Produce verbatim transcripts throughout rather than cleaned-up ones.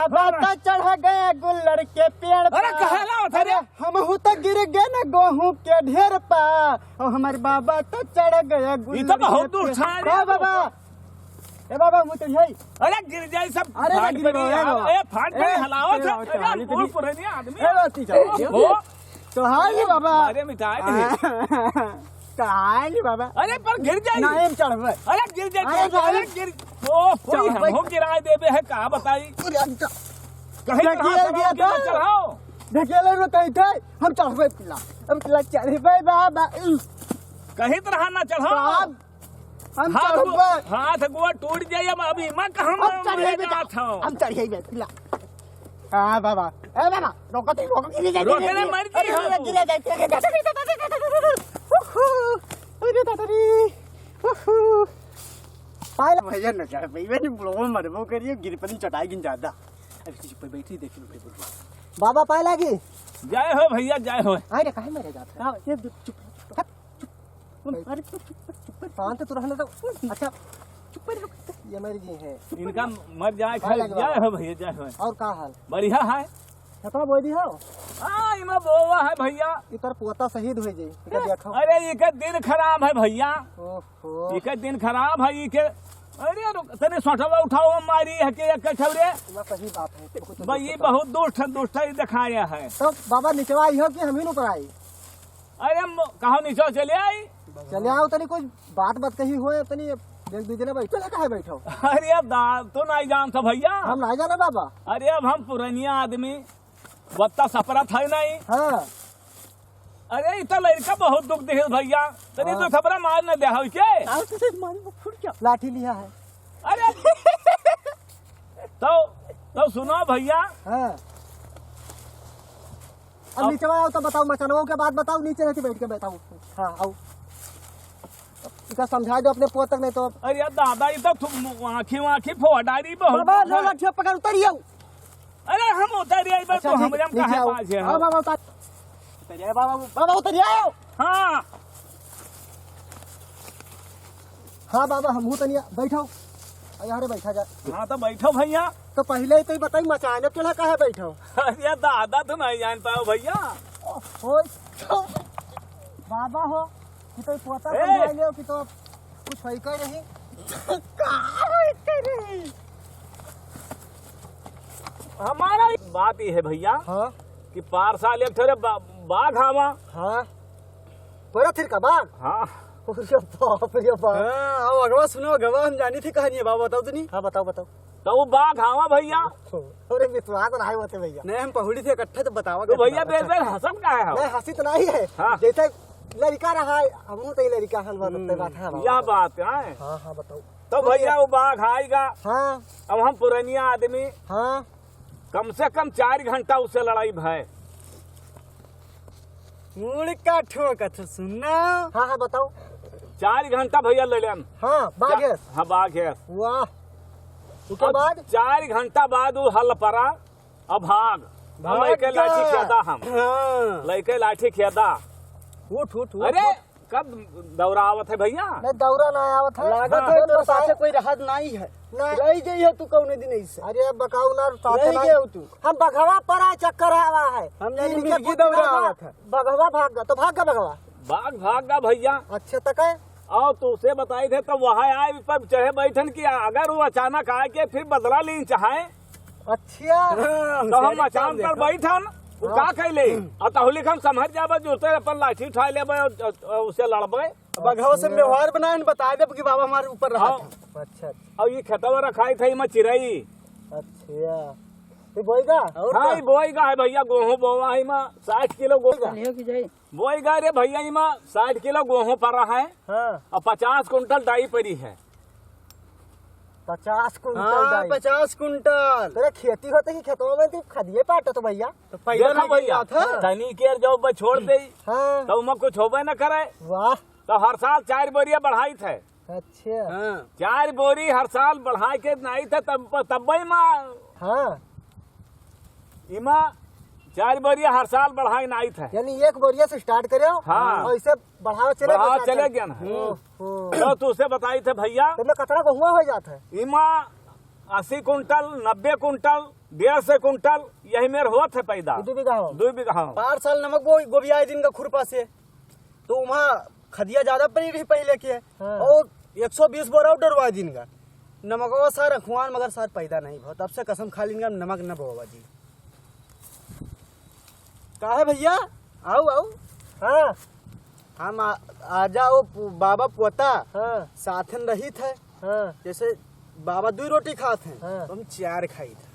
बाबा तो चढ़ गए गुल्लड़ के पेड़ अरे, पर। कहाँ लावत है रे? अरे, हमहू तो गिर गए ना गोहूं के ढेर पर। और हमारे बाबा तो चढ़ गए गुल्लड़ तो बहुत के दूर पेड़। था रे। हाँ, बाबा। ए, बाबा, मुँह तो यही। अरे, गिर जाए सब। अरे, फाट गिर पे गया, नहीं, बाबा। ए, फाट पे ए, हलाओ ए, तो। बाबा, अरे, चढ़ा ली बूढ़ तो पुराने आदमी। ए, बाबा, चढ़ा ली। ओ। चढ़ा ली, बाबा। अरे, मिटाए नहीं। चढ़ाई ली बाबा। अरे पर गिर जाई। नहीं, हम चढ़बे। अरे गिर जाई, अरे गिर जाई, भाई। अरे गिर, ओ, कोई चढ़बे। हमहू गिराए देबे है, का बताई? अरे अंत। कहीं तरह ढकेल से दिया बाबा था। चढ़ाओ। ढकेले में कहीं थे, हम चढ़बे पिला। हम पिला चढ़बे बाबा। कहीं तरह ना चढ़ाओ। तो हम, हम हाथ गो-, चढ़बे। हाथ गोड़ टूट जाई, अब अभी मैं कहाँ हम मैं चढ़बे मरे बेटा। जात हूँ। हम चढ़बे पिला। हाँ बाबा, ए बाबा, रोको तो, रोको, गिर जाए, रोके गिर ना, जाए, मर जाए, अरे, हाँ, गिर जाए, गिर जाए, गिर जाए, उहू, अरे दादा रे, उहू। पायल भैया न चढ़ पाई, मैंने बुढ़वा मरबो करियो, गिर पड़ी चटाई गिन ज्यादा। अभी चुप पे बैठी, देखी भाई बुढ़वा। बाबा पायल आ गई। जय हो भैया, जय हो। अरे काहे मरे जात है? हाँ, ये चुप, चुप, चुप। अरे, चुप, चुप, चुप, चुप। शांत तो रहने दो। अच्छा, चुप रहो। ये मर गई है। इनका मर जाए, हाँ, खाए, लगे जय बाबा। हो भैया, जय हो। और का हाल? बढ़िया है। खेतवा बोई दी हो? हाँ, इमा बोवा है भैया। इतर पोता शहीद हो जाई, इनका देखो। अरे, इके दिन खराब है भैया। ओहो। इके दिन खराब है, इके, अरे, रुक, तने सोटवा उठाओ, मारी है के एक छौरे। इमा सही बात है, बहुत भाई, ये दुष्ट बहुत दुष्ट, दुष्ट ही दिखाया है। तो बाबा निचवा आई हो कि हम ही ऊपर आई? अरे, म-, कहाँ नीचे चले आई? चले आओ, तनी कुछ बात बात कही होए, तनी एक दू जने बैठो, चले काहे बैठो? अरे, अब दा-, तू नहीं जानता भैया। हम नहीं जाना बाबा। अरे, अब हम पुरनिया आदमी, बत्ता सपरत है नहीं। हाँ। अरे, इतना लड़का बहुत दुख दे भैया, तनी हाँ। तो थपरा मार न दे हो के? आओ, तो सिर्फ मारी को फुट क्या? लाठी लिया है। अरे, तो, तो सुनो भैया। हाँ। अब अब नीचे आओ तो बताओ, मचनवा के बात बताओ, नीचे रहती बैठ के बताओ। हाँ, आओ। इनका समझा दो अपने पोत तक, नहीं तो। अरे यार दादा, ये तो तुम आँखी वाँखी फोड़ डाली बहुत। बाबा, लो लठिया पकड़, उतरियो। अरे हम उतर रहे हैं, अच्छा, तो ठीक, हमरे हम नीचे काहे आओ। पास है? आओ बाबा, उतर। उतरिए बाबा, बाबा उतरिए। हाँ। हाँ बाबा, हमहू तनिया बैठो। आ, यहाँ रे बैठा जा। हाँ, तो बैठो भैया। तो पहले ही तो ही बताई, मचाने के लिए काहे बैठो? अरे दादा, तू नहीं जान पाओ भैया। ओए, बाबा हो, कि तो पोता ए! समझा लियो कि तो कुछ होई का नहीं? का होई का नहीं? हमारा एक बात ये है भैया हाँ? कि पार साल एक ठोरे बा-, बाघ आवा। हाँ। बड़ा थिर का बाघ? हाँ। अरे बाप रे बाप। हाँ, अब अगवा सुनो, अगवा हम जानी थी कहानी है, बाबा बताओ तनी। हाँ, बताओ, बताओ। तो वो बाघ आवा भैया। अरे विश्वास रहा है होते भैया। नहीं, हम पहुड़ी थे इकट्ठे तो बतावा तो करते भैया, बाबा। बेर बेर हंसत काहे हो? नहीं, हंसी तो नहीं है। हाँ। जैसे लड़का रहा है, हम तो ये लड़का हन बात, हम्म, बात है बाबा। यह बात है। हाँ, हाँ, बताओ। तो भैया, वो बाघ आएगा। हाँ। अब हम पुरानिया आदमी। हाँ। कम से कम चार घंटा उससे लड़ाई भय। मुड़ का ठोकत सुनना। हाँ, हाँ, बताओ। चार घंटा भैया लड़न। हाँ, बाघ चा-, है। हाँ, बाघ है। वाह। उसके अब बाद? चार घंटा बाद वो हल परा, अब भाग। अब भाग लइके लाठी गया। खेदा हम। हाँ। लइके लाठी खेदा। उठ, उठ, उठ, अरे, उठ। कब दौरा आवत है भैया? नहीं, दौरा ना आवत है। लागत हाँ। है तोर साथे कोई रहत नहीं है। नहीं। रह गई हो तू कौने दिन ऐसे। अरे बकाऊ ना, साथे रह नहीं। गए हो तू। हम बघवा पर आ चक्कर आवा है। हम जानी इनके मिर्गी कुछ दौरा ना आवत है। बघवा भाग गा, तो भाग गा बघवा। बाघ भाग गा भैया। अच्छा, तो कहे? और तो उसे बताई थे, तो वहाँ आए पर चाहे बैठन कि अगर वो अचानक आए के फिर बदला ली चाहे, अच्छा। हाँ, तो हम होशियारी मचान काम पर देखो। बैठन, वो हाँ। का कैले? हम्म। और तहुलिक हम समझ जाबे, जो उतर अपन लाठी उठा लेबे और, और, और उसे लड़बे। बघवा से अच्छा। व्यवहार बनाए न बता देब कि बाबा हमारे ऊपर रहा हाँ। था। अच्छा, अच्छा। और ये खेतवा रखाई था, इमा चिरई। अच्छा। ये बोएगा? और हाँ, का? ये बोएगा है भैया, गोहूँ बोवा है, इमा साठ किलो गोहूँ। चलियो कि जाई। बोएगा रे भैया, इमा साठ किलो गोहूँ परा है। हाँ। और पचास कुंटल डाई परी है। पचास कुंटल हाँ, डाई। पचास कुंटल। तेरे खेती होते ही खेतवा में तू खदिए पाटत हो भैया। तो पैदा देखा नहीं भैया, किया था। तनी केर जो बस छोड़ दे, हाँ। तो उमा कुछ होबे न करे। वाह। तो हर साल चार बोरिया बढ़ाई थे। अच्छा। हाँ। चार बोरी हर साल बढ़ाई के नाई थे, तब, तब भाई माँ। हाँ। इमा चार बोरिया हर साल बढ़ाई नाई थे। यानी एक बोरिया से start करे हो, हाँ। और इसे बढ़ावा चले बढ़ावा गया चले था। गया ना। ओहो। तो तुझसे बताई थे भैया। तो मैं कतरा गहुआ हो जात है? इमा अस्सी कुंटल, नब्बे कुंटल, डेढ़ सौ कुंटल यही मेर होत है पैदा। दू बीघा हो। दू बीघा हो। पार साल नमक बो-, गोबियाए दिन का खुरपा से, तो वहाँ खदिया ज्यादा पड़ी रही पहले के, हाँ। और एक सौ बीस बोरा और डरवा दिन का नमकवा सर अखुआन, मगर सर पैदा नहीं भो। तब से कसम खा लीन का नमक न बोवा जी। काहे भैया, आओ, आओ। हाँ। हम आ, आजा वो पु-, बाबा पोता हाँ। साथन रहित है। हाँ। जैसे बाबा दुई रोटी खात हैं, हाँ। तो हम चार खाइत है।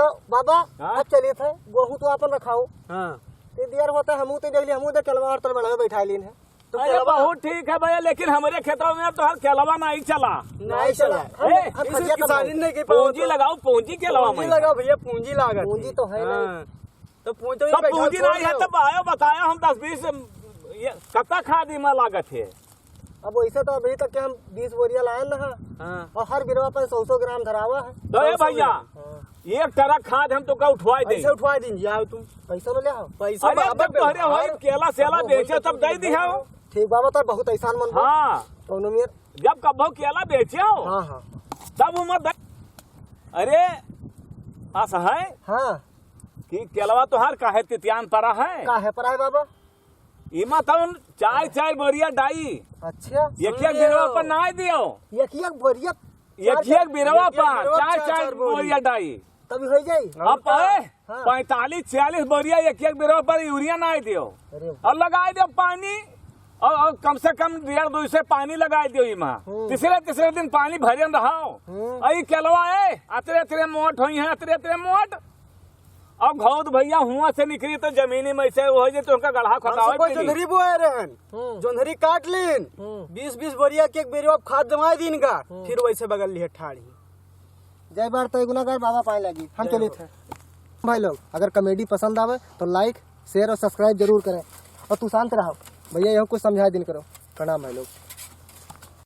तो बाबा, हाँ? अब चलित है, गोहूँ तो आपन रखाओ। हाँ। ते दियर होता, हमहू तो देख ली, हमहू देख केलवा और तर बढ़ावे बैठा लीन है। तो अरे केलवा बहुत ठीक है भैया, लेकिन हमरे खेतवा में तो हर केलवा नहीं चला। नहीं चला। हम, ए, हम इसे खदिया कम किसानी नहीं। नहीं के पावत पूंजी हो। लगाओ, पूंजी केलवा पूंजी में। लगाओ भैया, पूंजी लागत पूंजी है। तो है नहीं। हाँ। तो पूंजी तो तब बैठा पूंजी छोड़ नहीं है, दो। तब आयो बतायो, हम दस बीस, ये कत्ता खाद इमा लागत है? अब वैसे तो अभी तक के हम बीस बोरिया लाए ना है। हाँ। और हर बिरवा पर सौ सौ ग्राम धरावा है। तो ए सौ सौ भैया, ग्राम। हाँ। एक ट्रक खाद हम तो का उठवाए दे। पैसा उठवाए दिन जाओ तुम। पैसा ना ले आओ। पैसा अरे, बाबा जब तोहरे होई, केला सेला बेचे, तब दे दिहो। ठीक बाबा, तो बहुत एहसान मन बा। हाँ। कौनो मेर। जब कब्बो केला बेचे हो, हाँ, हाँ। तब उमर दे। अरे, अस है हाँ। कि केलवा तोहार काहे तितियान परा है? काहे परा है बाबा? इमा तउन चार, चार बोरिया डाई। अच्छा। एक, एक बिरवा पर ना दियो। एक, एक बोरिया एक, एक बिरवा एक, एक पर बिरवा चार, चार, चार चार बोरी। बोरिया डाई। तभी हो जाई। अब हाँ। ए, हाँ। पैंतालीस, छियालीस बोरिया एक, एक बिरवा पर यूरिया ना दियो। अरे। और लगाए दियो पानी, और, और कम से कम डेढ़, दो से पानी लगाए दियो इमा। हम्म। तीसरे, तीसरे दिन पानी भरियन रहाओ। हम्म। और ई केलवा ए, अतरे, अतरे मोट होई है, अतरे, अतरे मोट। अब घौद भैया हुआं से निकली तो जमीनी में से हो जे तो उनका गढ़ा हमसे खोदावे कोई पड़ी। जोंधरी बोए रहन, हम्म। जोंधरी काट लीन, हम्म। बीस बीस बोरिया के एक बेरिया खाद जमाए दीन का, हम्म। फिर वैसे बगल लिए ठाड़ी। जय बार तय गुनागार बाबा पाए लगी, हम जय चलित हो। हैं। भाई लोग, अगर comedy पसंद आवे तो like, share और subscribe जरूर करें। और तू शांत रहो भैया, यहो कुछ समझाए दिन करो। प्रणाम भाई लोग।